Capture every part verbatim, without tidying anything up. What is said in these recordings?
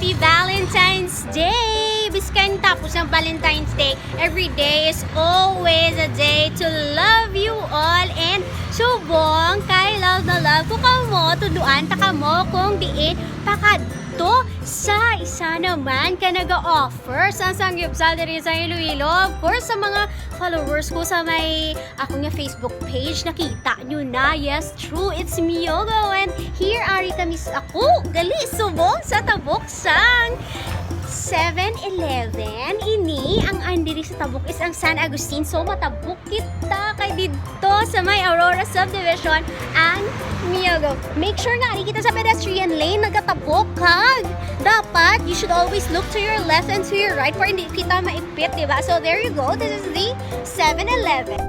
Happy Valentine's Day! Biskan tapos ang Valentine's Day, every day is always a day to love you all. And subong kay love na love ko kamo, tuduan ta kamo kung diin pakadto sa isa naman ka naga-offer sa Sangyupsal diri sa Iloilo. Of course, sa mga followers ko sa may ako nga Facebook page, nakita nyo na. Yes, true, it's Miogo. And here, ari kami sa ako, gali, subong sa tabok sang Seven Eleven. Ini, ang andiri sa tabok is ang San Agustin. So, matabok kita kay didto sa may Aurora Subdivision ang Miogo. Make sure nga, ari kita sa pedestrian lane, nagatabok kag dapat, you should always look to your left and to your right para hindi kita maipit, di ba? So, there you go. This is the Seven Eleven.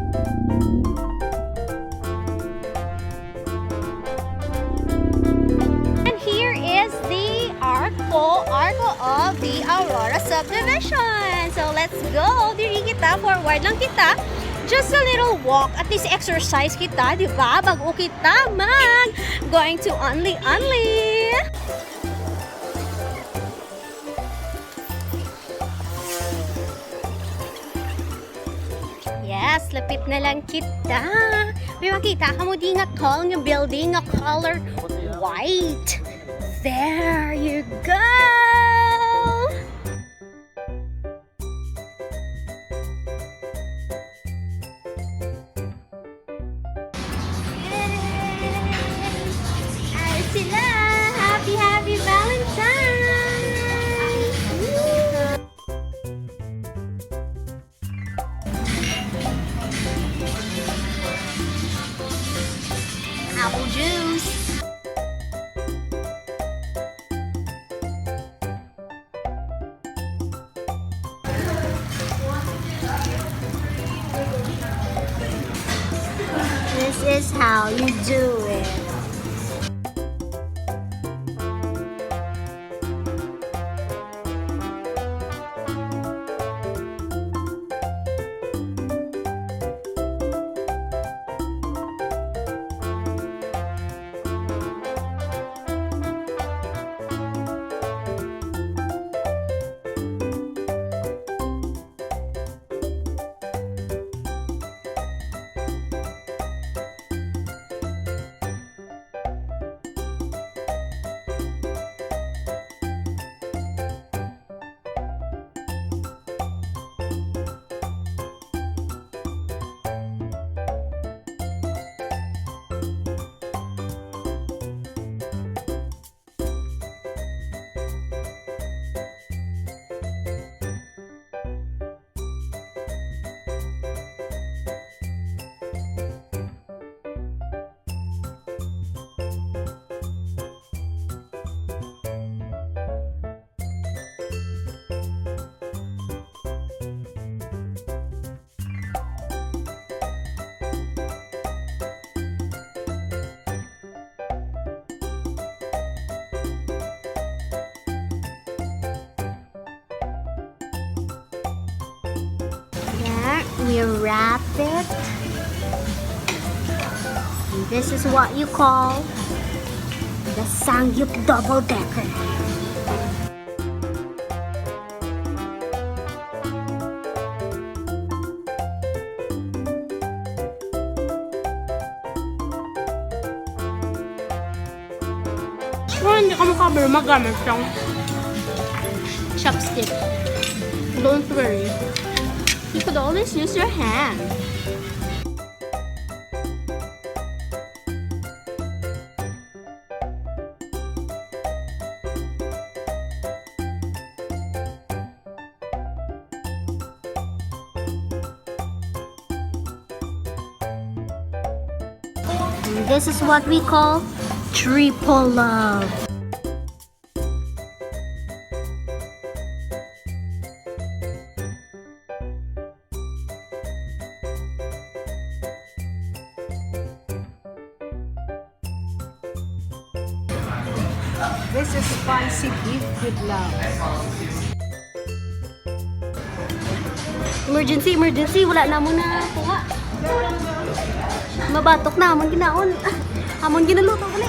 And here is the Arco, Arco of the Aurora Subdivision. So, let's go. Diri kita, forward lang kita. Just a little walk. At least exercise kita, di ba? Bago kita mag going to Only Only. Yes, lapit na lang kita. May makita ka mo di nga tall nga building nga color white. There you go! Ay, sila! Happy, happy Valentine's! Woo! Apple juice. This is how you do it. Yeah, we wrap it. And this is what you call the Sangyup Double Decker. Kung hindi ka makabar, magamit kang chopstick. Don't worry. You could always use your hand. This is what we call triple love. This is spicy beef with love. Emergency, emergency, wala na mo na kuha. Mabatok na amon ginaon. Amon ginaluto gali.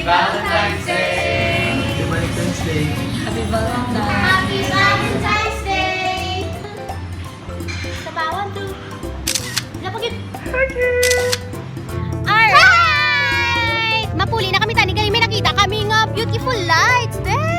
Valentine's Day! Happy Valentine's Day! Happy Valentine's! Happy Valentine's Day! Sabawan to. Napagit. Alright! Mapuli na kami tani kay may nakita kami nga beautiful lights. There!